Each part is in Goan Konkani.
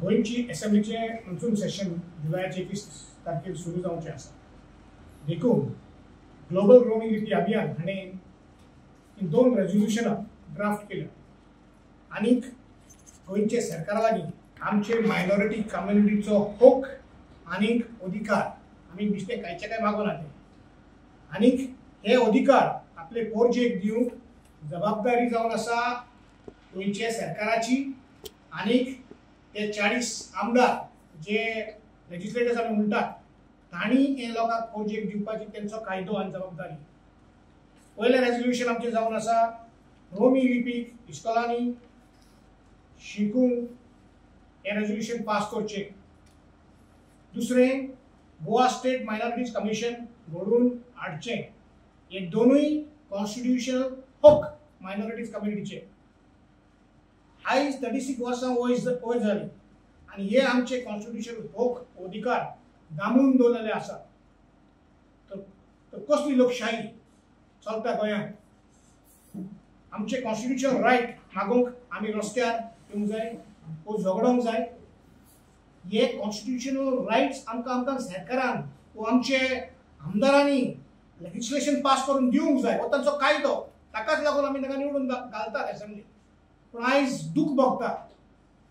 गोंयची असेंब्लीचें मॉन्सून सेशन जुलयाचे 21 तारखेर सुरू जावचें आसा. देखून ग्लोबल रोमी लिपी अभियान हाणें दोन रेजोल्युशनां ड्राफ्ट केल्या आनीक गोंयचे सरकारा लागीं आमचे मायनॉरिटी कम्युनिटीचो हक आनीक अधिकार आमी बेश्टे कांयचे काय मागोना ते आनीक हे अधिकार आपले पोरजेक दिवंक जबाबदारी जावन आसा गोंयचे सरकाराची. आनीक ते 40 आमदार जे लेजिस्लेटर्स आमी म्हणटात तांणी हे लोकांक पोरजेक दिवपाची तेंचो कायदो आनी जबाबदारी. पयलें रेजोल्युशन आमचें जावन आसा रोमी लिपीक इस्कॉलांनी शिकूंक हें रेजोल्युशन पास करचें. दुसरें गोवा स्टेट मायनॉरिटीज कमिशन घडोवन हाडचें. हे दोनूय कॉन्स्टिट्युशनल हक मायनॉरिटीज कम्युनिटीचे. आयज 36 वर्सां वयर जाली आनी हे आमचे कॉन्स्टिट्युशनल हक अधिकार दामून दवरलेले आसात. तर कसली लोकशाही चलता गोंयांत? आमचे कॉन्स्टिट्युशनल रायट मागूंक आमी रस्त्यार येवंक जाय वो झगडोंक जाय. हे कॉन्स्टिट्युशनल रायट्स आमकां आमकां सरकारान वो आमचे आमदारांनी लेजिस्लेशन पास करून दिवंक जाय. हो तांचो कायदो, ताकाच लागून आमी तांकां निवडून घालतात असेंब्ली. पूण आयज दूख भोगता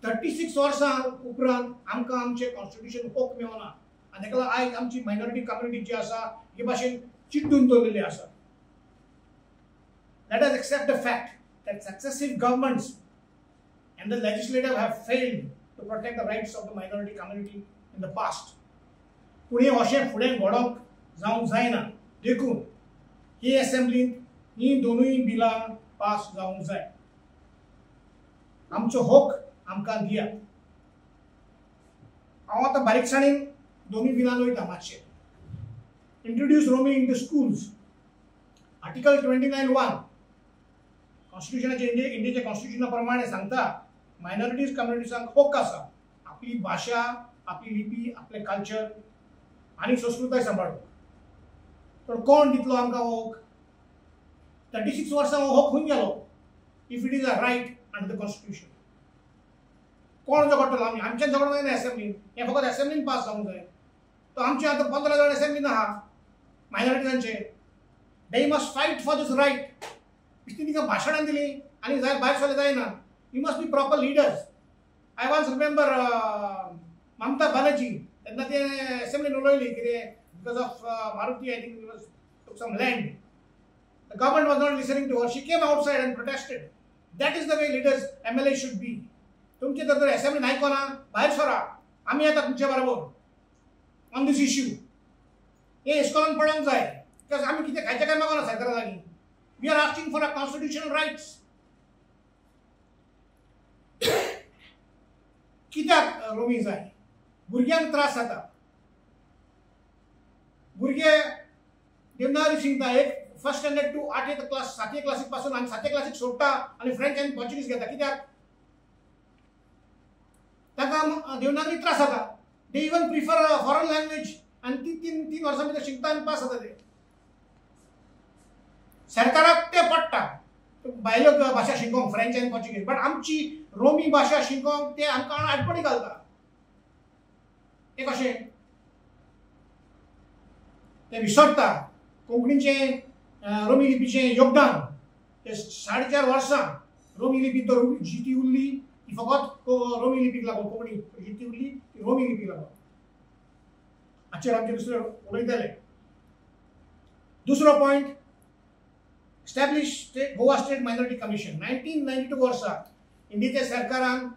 36 वर्सां उपरांत आमकां आमचे कॉन्स्टिट्युशन हक मेळना आनी ताका लागून आयज आमची मायनॉरिटी कम्युनिटी जी आसा हे भाशेन चिड्डून दवरलेली आसा. Let us accept the fact that successive governments and the legislative have failed to protect the rights of the minority community in the past. पूण हें अशें फुडें घडोवंक जावंक जायना. देखून ही असेंब्लींत ही दोनूय बिलां पास जावंक जाय. आमचो हक आमकां दियात. हांव आतां बारीकसाणेन दोनूय बिलां वयता मातशें. Introduce Romi into schools. Article 29(1) कॉन्स्टिट्युशनाचे इंडियेच्या कॉन्स्टिट्युशना प्रमाणे सांगता मायनॉरिटीज कम्युनिटीजांक हक आसा आपली भाशा, आपली लिपी, आपलें कल्चर आनी संस्कृताय सांबाळूंक. पण कोण दितलो आमकां हक? 36 वर्सां हो हक खंय गेलो? If it is a right under the constitution कोण झगडटलो? आमी आमच्यान झगडोंक जायना असेंब्लीन. हें फकत असेंब्लीन पास जावंक जाय. तो आमचे आतां 15 जाण असेंब्लीन आहा मायनॉरिटीजांचे. They must fight for this right. बेश्टी तिका भाशणां दिलीं आनी जाय भायर सरलें जायना. You must be proper leaders. I once remember Mamata Banerjee तेन्ना ते असेंब्लीन उलयली कितें because of Maruti I think took some land. The government was not listening to her. She came outside and protested. That is the way leaders, MLA should be. तुमचे तर असेंब्लीन आयकोना भायर सरा, आमी येता तुमचे बरोबर ऑन these issue. हे इस्कॉलान पडोवंक जाय because आमी कितें खायचें काय मागोना सरकारा लागीं. We are asking for a constitutional rights. कित्याक रोमी जाय? भुरग्यांक त्रास जाता. भुरगे देवनागरी शिकता एक फर्स्ट स्टँडर्ड टू 8 क्लास 7 क्लासीक पासून आनी 7 क्लासीक सोडटा आनी फ्रेंच आनी पोर्चुगीज घेता. कित्याक? तांकां देवनागरी त्रास जाता. They even prefer foreign language आनी ती 3 वर्सां भितर शिकता आनी पास जाता ते. सरकाराक ते पडटा भायल्यो भाशा शिकोवंक फ्रेंच आनी पोर्चुगीज, बट आमची रोमी भाशा शिकोवंक ते आमकां आडपणी घालता. तें कशें? ते विसरता कोंकणीचें रोमी लिपीचें योगदान. ते 4.5 वर्सां रोमी लिपी तर जिती उरली ती फकत रोमी लिपीक लागून, कोंकणी जिती उरली ती रोमी लिपीक लागून. हाचेर आमचे दुसरे उलयतले. दुसरो point, establish Goa state minority commission. 1992 वर्सा इंडियेच्या सरकारान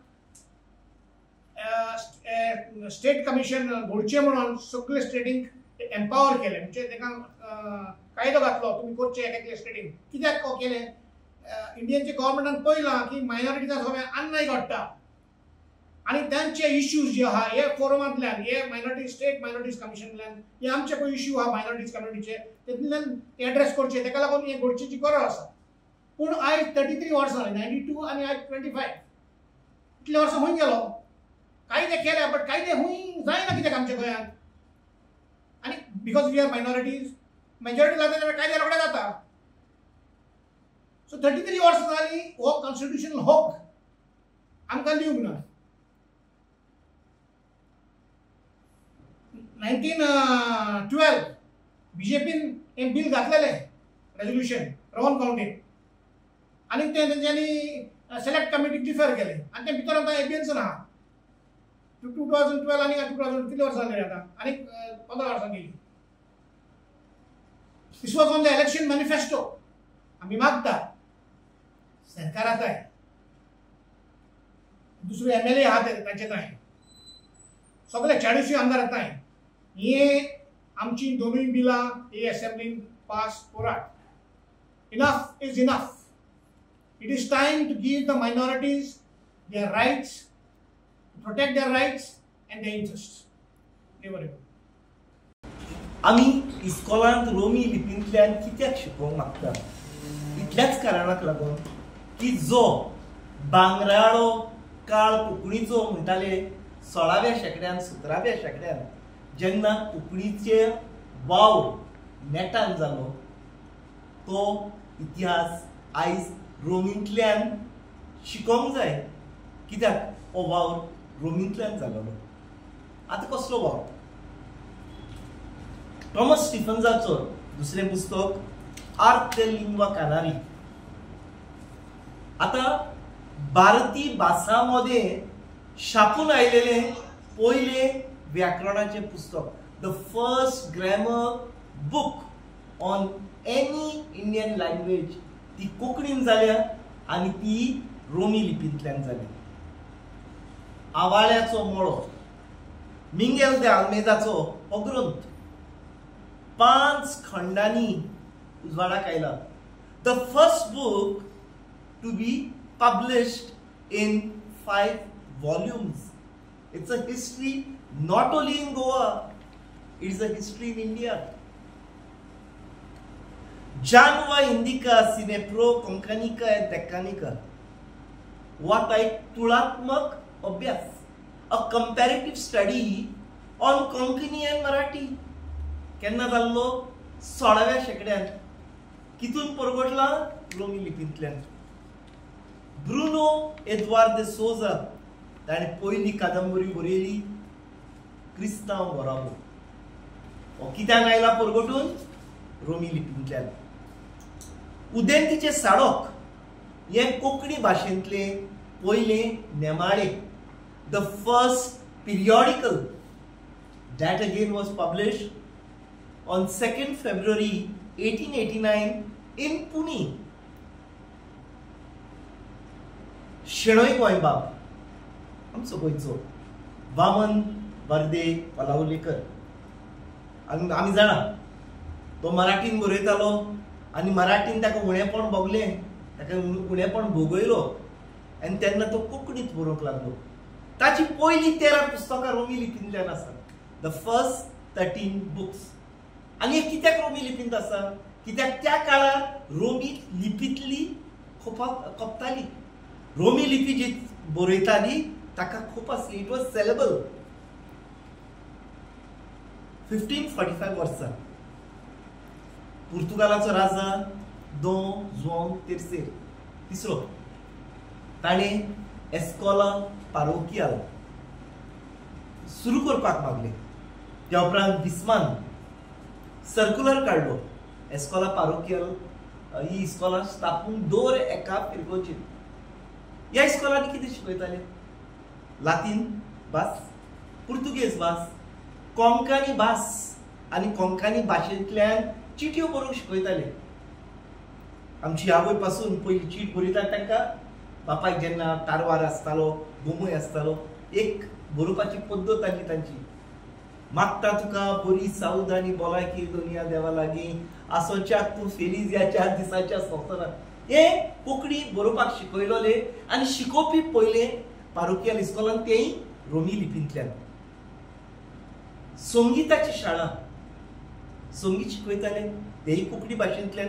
स्टेट कमिशन घडचें म्हणून सगळे स्टेटींक एम्पावर केलें. म्हणजे तांकां कायदो घातलो तुमी करचें एक एकले स्टेटीन. कित्याक केलें? इंडियनच्या गव्हर्मेंटान पळयलां की मायनॉरिटीजां सगळें अन्याय घडटा आनी तांचे इश्यूज जे आहा हे फोरमांतल्यान, हे मायनॉरिटी स्टेट मायनॉरिटीज कमिशनांतल्यान हे आमचे पळय इश्यू आहा मायनॉरिटीज कम्युनिटीचे तेतूंतल्यान ते एड्रेस करचे. ताका लागून हे घडचेची गरज आसा. पूण आयज 33 वर्सां जालीं, 92 आनी आयज 25, इतले वर्सां खंय गेलो? कायदे केले बट कायदे खंय जायना कित्याक आमच्या गोंयांत? आनी because we are minorities, majority जाता जाल्यार कायदे रोखडे जाता. सो 33 वर्सां जालीं हो कॉन्स्टिट्युशनल हक आमकां दिवंक ना. 1912 बीजेपीन हें बील घातलेलें रेजोल्युशन रोहन काउंटीन आनी तें तेंच्यांनी सिलेक्ट कमिटीक डिफर केलें आनी तें भितर आतां एबियन्स आहा. 2012 आनी 2000 कितले वर्सां जालीं आतां, आनी 15 वर्सां गेलीं. This was on the election manifesto. आमी मागता सरकारा ताय, दुसरे एमएलए आहा ते तांचे ताय, सगळे 40 आमदार ताय, हे आमची दोनूय बिलां ही असेंब्लीन पास करात. Enough is enough. It is time to give the minorities their rights, to protect their rights and their interests. आमी इस्कॉलांत रोमी लिपींतल्यान कित्याक शिकोवंक मागता? इतल्याच कारणाक लागून की जो बांगराळो काळ कोंकणीचो म्हणटाले 16व्या शेंकड्यान 17व्या शेंकड्यान जेन्ना कोंकणीचे वावर नेटान जालो तो इतिहास आयज रोमींतल्यान शिकोवंक जाय. कित्याक हो वावर रोमींतल्यान जालो. आतां कसलो वावर? थॉमस स्टिफन्साचो दुसरें पुस्तक आर्त दे लिंग्वा कानारी. आतां भारतीय भासां मदें छापून आयलेलें पयलें व्याकरणाचें पुस्तक, the first grammar book on any Indian language, ती कोंकणीन जाल्या आनी ती रोमी लिपींतल्यान जाल्या. आवाळ्याचो मळो, मिंगेल दे आल्मेदाचो हो ग्रंथ 5 खंडांनी उजवाडाक आयला. The first book to be published in 5 volumes. It's a history not only in Goa, it's a history in India. जानवा Indica सिनेप्रो कोंकणिका एंड डेक्कानिका वाट एक तुळात्मक अभ्यास, a comparative study on Konkani and Marathi. केन्ना जाल्लो? 16व्या शेंकड्यान. कितून परगटला? रोमी लिपींतल्यान. ब्रुनो एदवार्द दे सोजा ताणें पयली कादंबरी बरयली क्रिस्तांव घराबो. हो कित्यान आयला परगटून? रोमी लिपींतल्यान. उदेंतीचें साडोक हें कोंकणी भाशेंतलें पयलें नेमाळें, the first periodical that again was published on 2nd February 1889 in Pune. Shenoi Goembab आमचो गोंयचो वामन वर्दे वालावलेकर, आमी जाणा तो मराठीन बरयतालो आनी मराठीन ताका उणेपण भोगलें, ताका उणेपण भोगयलो आनी तेन्ना तो कोंकणीत बरोवंक लागलो. ताची पयलीं 13 पुस्तकां रोमी लिपींतल्यान आसा, the first 13 books. आनी हे कित्याक रोमी लिपींत आसा? कित्याक त्या काळार रोमी लिपींतली खपताली. रोमी लिपी जी बरयताली ताका खूब आसली, it was sellable. 1545 वर्सा पुर्तुगालाचो राजा दों जुआंव तेर्सेर तिसरो ताणें एस्कोला पारोकियाल सुरू करपाक मागलें. त्या उपरांत बिस्मान सर्कुलर काडलो, एस्कोला पारोकियाल ही इस्कोला स्थापून दवर एका फिरगोचेर. ह्या इस्कोलांनी कितें शिकयताले? लातीन भास, पुर्तुगेज भास, कोंकणी भास आनी कोंकणी भाशेंतल्यान चिटयो बरोवंक शिकयताले. आमची आवय पासून पयली चीट बरयतात तांकां बापायक जेन्ना तारवार आसतालो, गोमय आसतालो, एक बरोवपाची पद्दत आसली तांची. मागता तुका बरी साऊद आनी भलायकी दुनिया देवा लागीं, आसोच्याक तूं फेलीज ह्या 4 दिसाच्या संवसारांत. हे कोंकणी बरोवपाक शिकयलोले आनी शिकोवपी पयले पारोकियल इस्कोलान, तेय रोमी लिपींतल्यान. संगीताची शाळा, संगीत शिकयताले तेय कोंकणी भाशेंतल्यान.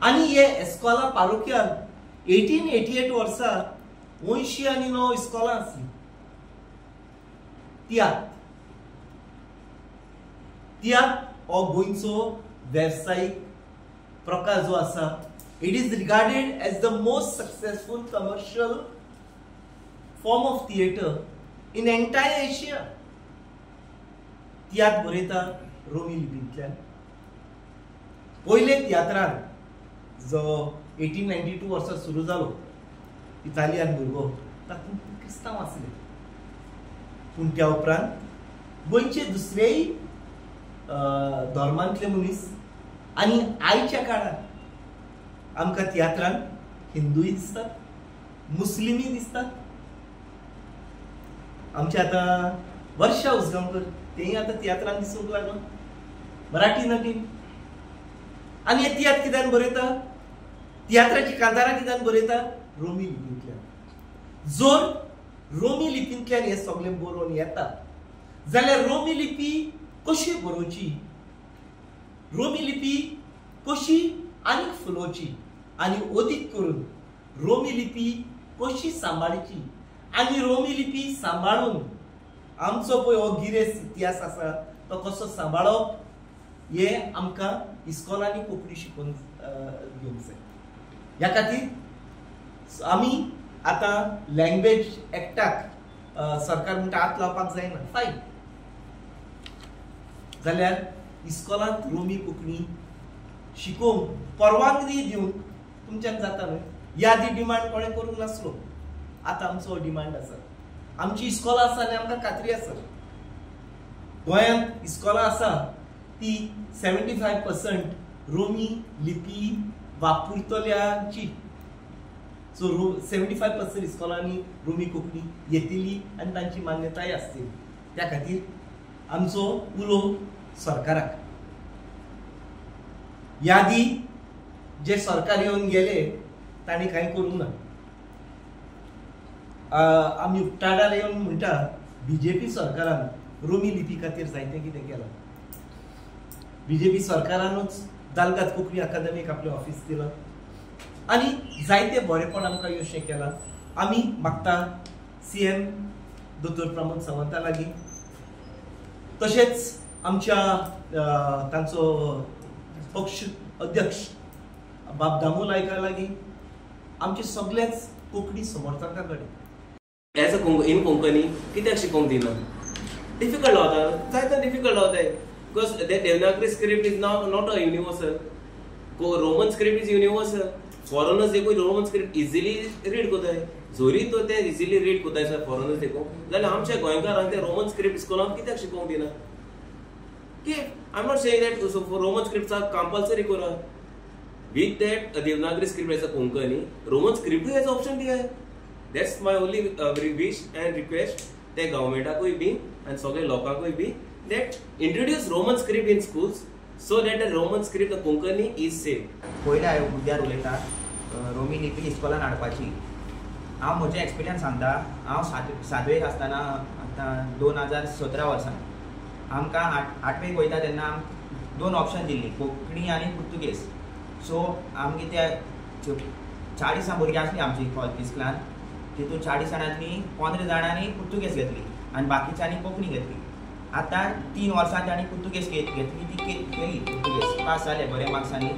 आनी हे एस्कोला पारोकियल 1888 वर्सा 89 इस्कोलां आसलीं. तियात्र, तियात्र हो गोंयचो वेवसायीक प्रकार जो आसा, it is regarded as the most successful commercial form of theatre in entire Asia. तियात्र बरयता रोमी लिपींतल्यान. पयले तियात्रान जो 1892 वर्सा सुरू जालो इतालियान भुरगो, तातूंत क्रिस्तांव आसले. पूण त्या उपरांत गोंयचे दुसरेय धर्मांतले मनीस आनी आयच्या काळार आमकां तियात्रान हिंदूय दिसतात, मुस्लिमूय दिसतात. आमचे आतां वर्षा उसगांवकर तेय आतां तियात्रान दिसूंक लागलो, मराठी नटीन. आनी हे तियात्र कित्यान बरयता, तियात्राची कांतारां कित्यान बरयता? रोमी लिपींतल्यान. जर रोमी लिपींतल्यान हे सगळें बरोवन येता जाल्यार रोमी लिपी कशी बरोवची, रोमी लिपी कशी आनीक फुलोवची आनी अदीक करून रोमी लिपी कशी सांबाळची आनी रोमी लिपी सांबाळून आमचो पळय हो गिरेस्त इतिहास आसा तो कसो सांबाळप हे आमकां इस्कॉलांनी कोंकणी शिकोवन घेवंक जाय. ह्या खातीर आमी आतां लँग्वेज एक्टाक सरकार म्हणटा हात लावपाक जायना, फायन, जाल्यार इस्कॉलांत रोमी कोंकणी शिकोवंक परवानगी दिवंक तुमच्यान जाता न्हय? ह्या आदी डिमांड कोणें करूंक नासलो, आतां आमचो डिमांड आसा. आमची इस्कॉलां आसा आनी आमकां खात्री आसा गोंयांत इस्कॉलां आसा ती 75% रोमी लिपी वापरतल्यांची. सो 75% इस्कॉलांनी रोमी कोंकणी येतली आनी तांची मान्यताय आसतली. त्या खातीर आमचो उलो सरकाराक, यादी जे सरकार येवन गेले तांणी कांय करूंक ना. आमी उक्ताडार येवन म्हणटा बीजेपी सरकारान रोमी लिपी खातीर जायतें कितें केलां. बीजेपी सरकारानूच दालगाद कोंकणी अकादमीक आपलें ऑफिस दिलां आनी जायते बरेपण आमकां येवशें केलां. आमी मागता CM दोतोर प्रमोद सावंता लागीं, तशेंच आमच्या तांचो पक्ष अध्यक्ष बाब दामू नायका लागीं, आमचे सगळेच कोंकणी समर्थकां कडेन. एज अ इन कोंकणी कित्याक शिकोवंक दिना? डिफिकल्ट जाता, जायते डिफिकल्ट जाता because the Devanagari script is not a universal. Roman script is universal. Foreigners देखून रोमन स्क्रिप्ट इजिली रीड कोताय, जोरी तो ते इजिली रीड कोताय सर फॉरेनर्स देखून, जाल्यार आमच्या गोंयकारांक ते रोमन स्क्रिप्ट इस्कॉलांत कित्याक शिकोवंक दिना? की I am not saying that Roman script compulsory करा, with that Devanagari script as a Konkani, Roman स्क्रिप्टूय as option दियाय. That's my only wish and request ते गव्हर्मेंटाकूय बी आनी सगळे लोकांकूय बी that introduce Roman script in schools so that the Roman script the Konkani is safe. पयल्या मुद्द्यार उलयता रोमी लिपी इस्कॉलान हाडपाची. हांव म्हजें एक्सपिरियन्स सांगता. हांव सातवेक आसतना आतां 2017 वर्सान आमकां आठवेक वयता तेन्ना दोन ऑप्शन दिल्ली, कोंकणी आनी पुर्तुगेज. सो आमगे त्या 40 भुरगीं आसलीं आमची इस्कॉलान, तितून 40 जाणांतलीं 15 जाणांनी पुर्तुगेज घेतली आनी बाकीच्यांनी कोंकणी घेतली. आतां 3 वर्सां तांणी पुर्तुगेज घेतली, ती केली पुर्तुगेज, पास जाले बऱ्या मार्क्सांनी.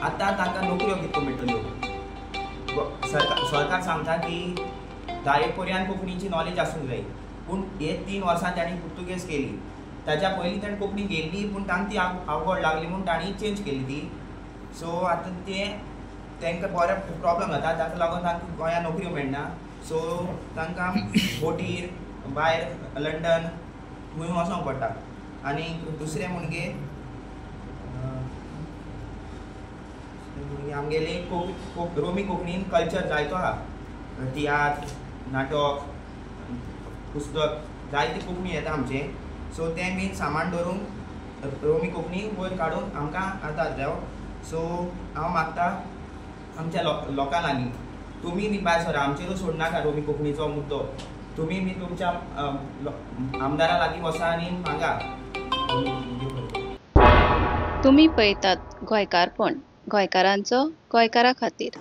आतां तांकां नोकऱ्यो कितक्यो मेळटल्यो? सरकार सांगता की 10 पर्यंत कोंकणीची नॉलेज आसूंक जाय, पूण हे 3 वर्सां तांणी पुर्तुगेज केली. ताच्या पयलीं ताणें कोंकणी गेल्ली, पूण तांकां ती आवड लागली म्हूण तांणी चेंज केली ती. सो आतां ते तांकां बरो प्रोब्लम जाता, ताका लागून तांकां गोंयांत नोकऱ्यो मेळना. सो तांकां बोटीर भायर लंडन थंय वचोंक पडटा. आनी दुसरें म्हणजे आमगेले रोमी कोंकणीन कल्चर जायतो आहा, तियात्र, नाटक, पुस्तक जायते कोंकणी येता आमचें. सो तें बीन सामान दवरूंक रोमी कोंकणी वयर काडून आमकां आदार जायो. सो हांव मागता आमच्या लोकां लागीं, तुमी बी भायर सरा, आमचेरूच सोडनाका रोमी कोंकणीचो मुद्दो. तुमी बी तुमच्या आमदारा लागीं वसा आनी मागा. तुमी पळयतात गोंयकारपण, गोंयकारांचो गोंयकारा खातीर.